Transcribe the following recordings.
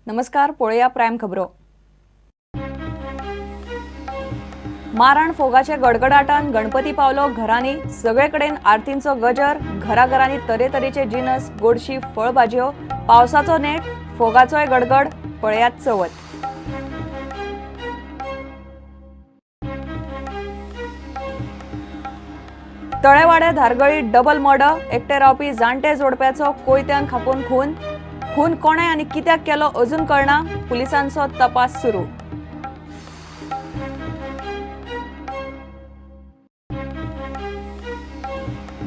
नमस्कार, पळोवया प्रायम खबरो. माराण फोगाच्या गडगडाटान गणपती पावलो घरांनी. सगळे कडेन आरतींचो गजर, घराघरांनी तरेतरेचे जिनस, गोडशी, फळभाजयो, पावसाचो नेट, फोगाचोय गडगड. पळयात चवथ. तळेवाड्या धारगळी डबल मर्डर, एकटे रावपी जाणटे जोडप्याचो कोयत्यान खापून खून. खून कोणे आनी कित्याक केलो अजून कळना, पुलिसांचो तपास सुरू.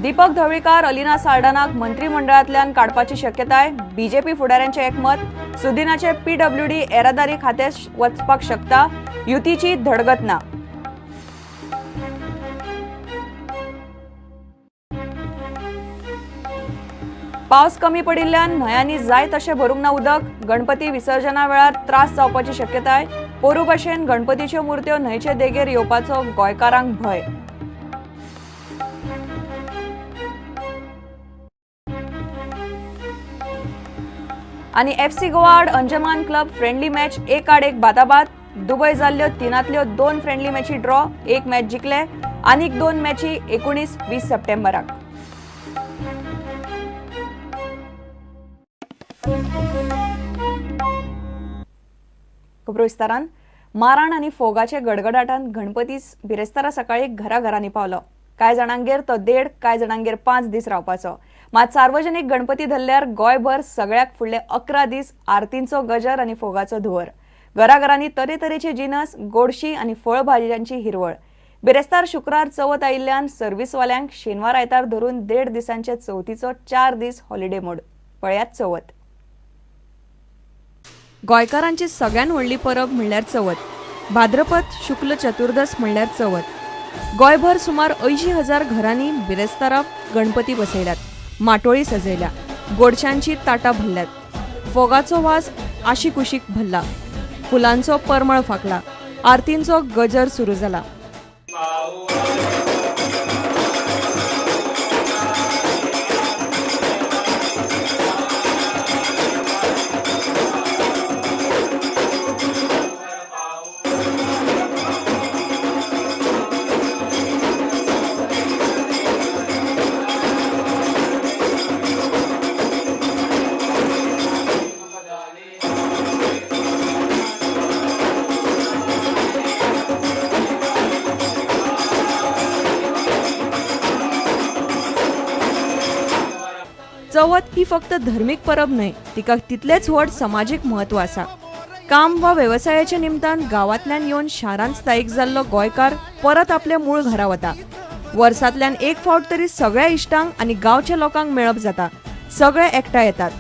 दीपक ढवळीकार अलिना साल्डानाक मंत्रिमंडळांतल्यान काडपाची शक्यताय, बीजेपी फुडाऱ्यांचे एकमत. सुदिनाचे पीडब्ल्यूडी येरादारी खातें वचपाक शकता, युतीची धडगत ना. पावस कमी पडिल्ल्यान न्हंयांनी जाय तशें भरूंक ना उदक, गणपती विसर्जना वेळार त्रास जावपाची शक्यताय. पोरू भशेन गणपतीच्यो मूर्त्यो न्हंयचे देगेर येवपाचो गोंयकारांक भंय. आनी एफसी गोवा आड अंजमान क्लब फ्रेंडली मॅच 1-1 बादाबाद. दुबय जाल्ल्यो 3 2 फ्रेंडली मॅची ड्रॉ, 1 मॅच जिखले, आनीक 2 मॅची 19-20 सप्टेंबराक. खबरो विस्तारान. माराण आनी फोगाचे गडगडाटान गणपती बिरेस्तारा सकाळी घराघरांनी पावलो. कांय जाणांगेर तो 1.5, कांय जाणांगेर 5 दीस रावपाचो. मात सार्वजनिक गणपती धरल्यार गोंयभर सगळ्याक फुडले 11 दीस आरतींचो गजर आनी फोगाचो धुंवर. घराघरांनी तरेतरेचे जिनस, गोडशी आनी फळभाजयांची हिरवळ. बिरेस्तार शुक्रार चवथ आयिल्ल्यान सर्विसवाल्यांक शेनवार आयतार धरून 1.5 दिसांचे चवथीचो 4 दीस हॉलिडे मोड. पळयात चवथ. गोंयकारांची सगळ्यान व्हडली परब म्हणल्यार चवथ. भाद्रपद शुक्ल चतुर्दश म्हणल्यार चवथ. गोंयभर सुमार 80,000 घरांनी बिरेस्तारा गणपती बसयल्यात, माटोळी सजयल्या, गोडशांची ताटां भरल्यात, फोगाचो वास आशीकुशीक भरला, फुलांचो परमळ फांकला, आरतींचो गजर सुरू जाला. चवथ ही फक्त धर्मीक परब न्हय, तिका तितलेंच व्हड समाजीक म्हत्व आसा. काम वा वेवसायाच्या निमतान गांवांतल्यान येवन शारांत स्थायीक जाल्लो गोंयकार परत आपल्या मूळ घरा वता. वर्सांतल्यान एक फावट तरी सगळ्या इश्टांक आनी गांवच्या लोकांक मेळप जाता, सगळे एकठांय येतात.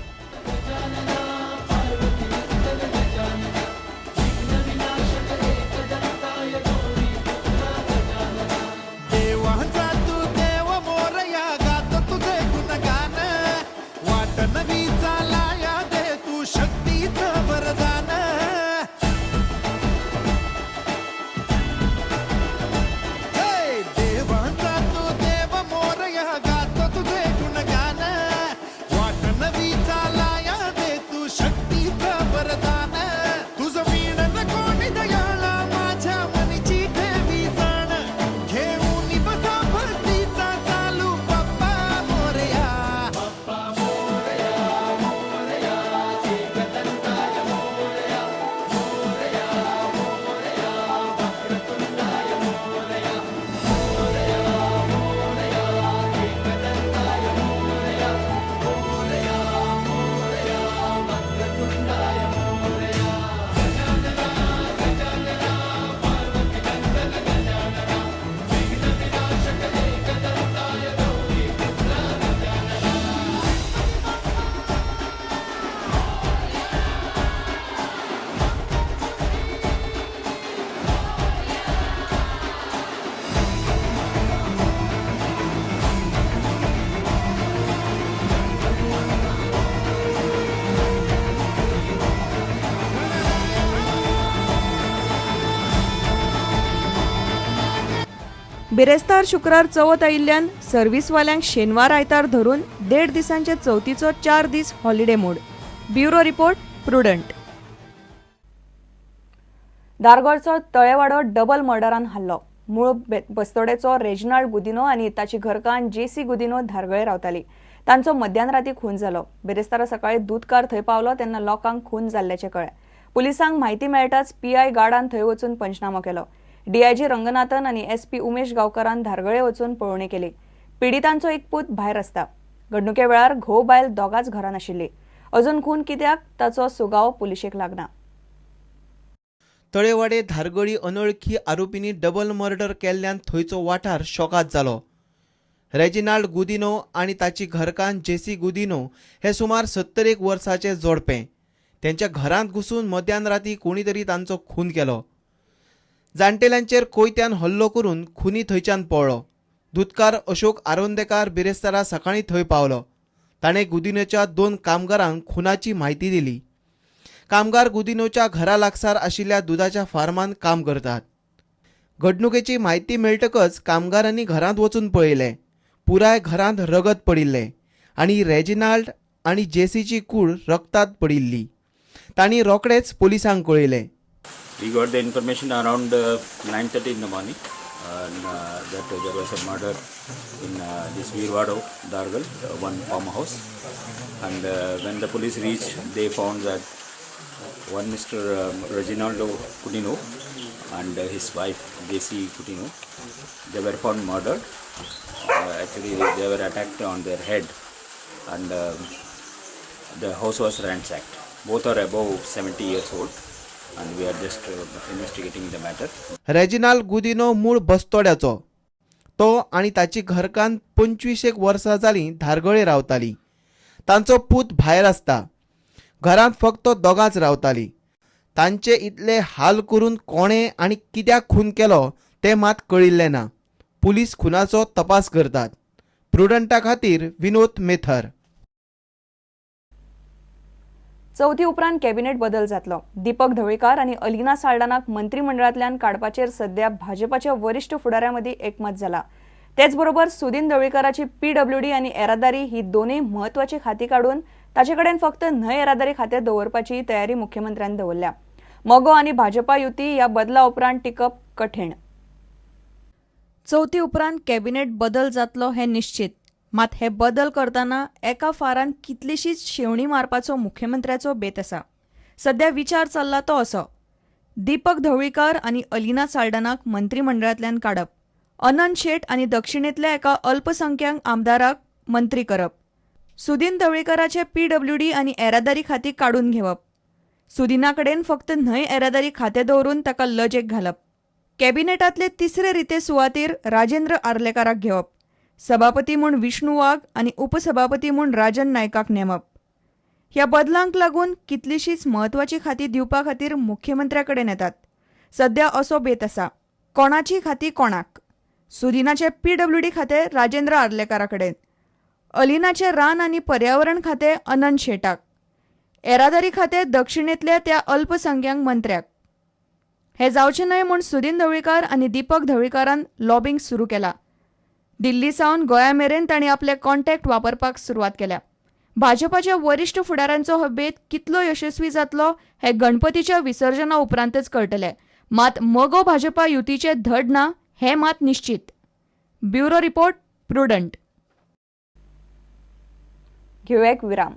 बिरेस्तार शुक्रार चवथ आयिल्ल्यान सर्विसवाल्यांक शेनवार आयतार धरून 1.5 दिसांचे चवथीचो 4 दीस holiday mode. Bureau report, Prudent. धारगळचो तळेवाडो डबल मर्डरान हल्लो. मूळ बस्तोडेचो रेजिनाल्ड गुदिनो आनी ताची घरकान्न जेसी गुदिनो धारगळे रावताली. तांचो मध्यान राती खून जालो. बिरेस्तारा सकाळी दूदकार थंय पावलो तेन्ना लोकांक खून जाल्ल्याचें कळ्ळें. पुलिसांक म्हायती मेळटाच पीआय गार्डान थंय वचून पंचनामो केलो. डीआयजी रंगनाथन आनी एसपी उमेश गांवकारान धारगळे वचून पळोवणी केली. पिडितांचो एक पूत भायर आसता. घडणुके वेळार घोव बायल दोगांच घरान आशिल्ली. अजून खून कित्याक ताचो सुगावो पुलिशेक लागना. तळेवाडे धारगळी अनोळखी आरोपींनी डबल मर्डर केल्ल्यान थंयचो वाठार शॉकात जालो. रेजिनाल्ड गुदिनो आनी ताची घरकान्न जेसी गुदिनो हे सुमार 71 वर्साचे जोडपें. तेंच्या घरांत घुसून मध्यान राती कोणी तरी तांचो खून केलो. जाणटेल्यांचेर कोयत्यान हल्लो करून खुनी थंयच्यान पळ्ळो. दूदकार अशोक आरोंदेकार बिरेस्तारा सकाळीं थंय पावलो. ताणें गुदिनोच्या 2 कामगारांक खुनाची म्हायती दिली. कामगार गुदिनोच्या घरा लागसार आशिल्ल्या दुदाच्या फार्मांत काम करतात. घडणुकेची म्हायती मेळटकच कामगारांनी घरांत वचून पळयलें. पुराय घरांत रगत पडिल्लें आनी रेजिनाल्ड आनी जेसीची कूड रक्तांत पडिल्ली. तांणी रोखडेच पोलिसांक कळयलें. We got the information around 9:30 in the morning and, that there was a murder in this Veerwado, Dhargal, one farmhouse. And when the police reached, they found that one Mr. Reginaldo Coutinho and his wife J.C. Coutinho, they were found murdered. Actually, they were attacked on their head and the house was ransacked. Both are above 70 years old and we are just investigating the matter. Reginald Godinho मूळ बस्तोड्याचो. तो आनी ताची घरकान्न 25 वर्सां जालीं धारगळे रावताली. तांचो पूत भायर आसता. घरांत फक्त दोगांच रावताली. तांचे इतले हाल करून कोणें आनी कित्याक खून केलो तें मात कळिल्लें ना. पुलीस खुनाचो तपास करतात. प्रुडंटा खातीर विनोद मेथर. चवथी उपरांत कॅबिनेट बदल जातलो. दीपक ढवळीकार आनी अलिना साल्डानाक मंत्रिमंडळांतल्यान काडपाचेर सध्या भाजपाच्या वरिश्ठ फुडाऱ्यां मदीं एकमत जाला. तेचबरोबर सुदीन ढवळीकाराची पीडब्ल्यूडी आनी येरादारी ही दोनूय म्हत्वाची खातीं काडून ताचे कडेन फक्त न्हंय येरादारी खातें दवरपाची तयारी मुख्यमंत्र्यान दवरल्या. मगो आनी भाजपा युती ह्या बदला उपरांत टिकप कठीण. चवथी उपरांत कॅबिनेट बदल जातलो हें निश्चित. मात हे बदल करतना एका फारान कितलीशीच शेवणी मारपाचो मुख्यमंत्र्याचो बेत आसा. सध्या विचार चल्ला तो असो: दीपक ढवळीकार आनी अलिना साल्डानाक मंत्रिमंडळांतल्यान काडप, अनंत शेट आनी दक्षिणेंतल्या एका अल्पसंख्याक आमदाराक मंत्री करप, सुदीन ढवळीकाराचे पीडब्ल्यूडी आनी येरादारी खातीं काडून घेवप, सुदिना कडेन फक्त न्हंय येरादारी खातें दवरून ताका लजेक घालप, कॅबिनेटांतले तिसरे रिते सुवातेर राजेंद्र आर्लेकाराक घेवप, सभापती म्हूण विष्णू वाघ आनी उपसभापती म्हूण राजन नायकाक नेमप. ह्या बदलांक लागून कितलीशींच म्हत्वाचीं खातीं दिवपा खातीर मुख्यमंत्र्या कडेन येतात. सध्या असो बेत आसा, कोणाची खातीं कोणाक. सुदिनाचें पीडब्ल्यूडी खातें राजेंद्र आर्लेकारा कडेन, अलिनाचें रान आनी पर्यावरण खातें अनंत शेटाक, येरादारी खातें दक्षिणेंतल्या त्या अल्पसंख्याक मंत्र्याक. हें जावचें न्हय म्हूण सुदीन ढवळीकार आनी दीपक ढवळीकारान लॉबींग सुरू केला. दिल्ली सावन गोंया मेरेन तांणी आपले कॉन्टॅक्ट वापरपाक सुरवात केल्या. भाजपाच्या वरिश्ठ फुडाऱ्यांचो हो बेत कितलो यशस्वी जातलो हें गणपतीच्या विसर्जना उपरांतच कळटलें. मात मगो भाजपा युतीचें धड ना हें मात निश्चित. Bureau report, Prudent. घेवया एक विराम.